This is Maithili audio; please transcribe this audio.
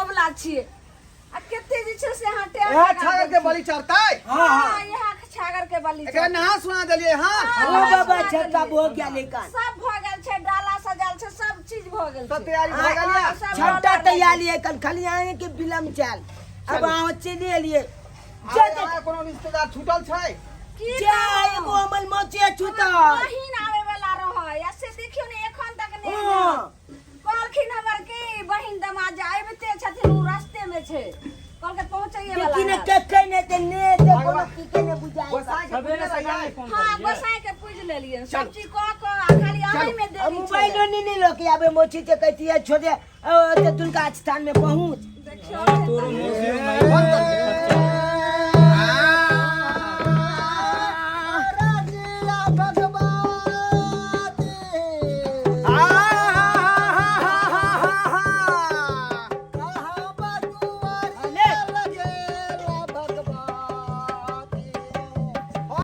कबला छियै। आ कते जे छै से अहाँ टाइम इएह लगा छागर के देलखिन। बलि चढ़तै। हाँ हाँ। हाँ, इएह छागर के बलि एकरा नहा सुना देलियै। हाँ ओ बाबा, छत्ता भऽ गेल एखन। सब भऽ गेल छै, डाला सजल छै, सब चीज भऽ गेल सब छै। तैयारी भऽ गेल यऽ? सब छठा डॉलर तैयारी एखन खाली अहाँके विलम्ब चल। अब अहाँ चलि एलियै। आर कोनो रिश्तेदार छूटल छै? की जे कहू? एगो अमल मोचे छूटल। हमर बहिन आबै वाला रहै आ से देखियौ ने एखन तक नहि एलै। कहलखिन हमर की बहिन दमाद जे आबिते छथिन, ओ रास्ते में छै, कहलकै पहुँचैये वाला देखी ने हैत। कखन एतै ने एतै, कोनो की के ने बुझाइ। गोसाई के सवेरे पूजने सकाल रहियै? फोन हाँ, करियै। गोसाई के पूज लेलियै, सब चीज कऽ कऽ आ खाली आबै में आ देरी मोबाइलो छलै। नहीं ने लऽ के आबे मोची जे कहती है छोड़े ओते दुर्गा स्थान में पहुँच।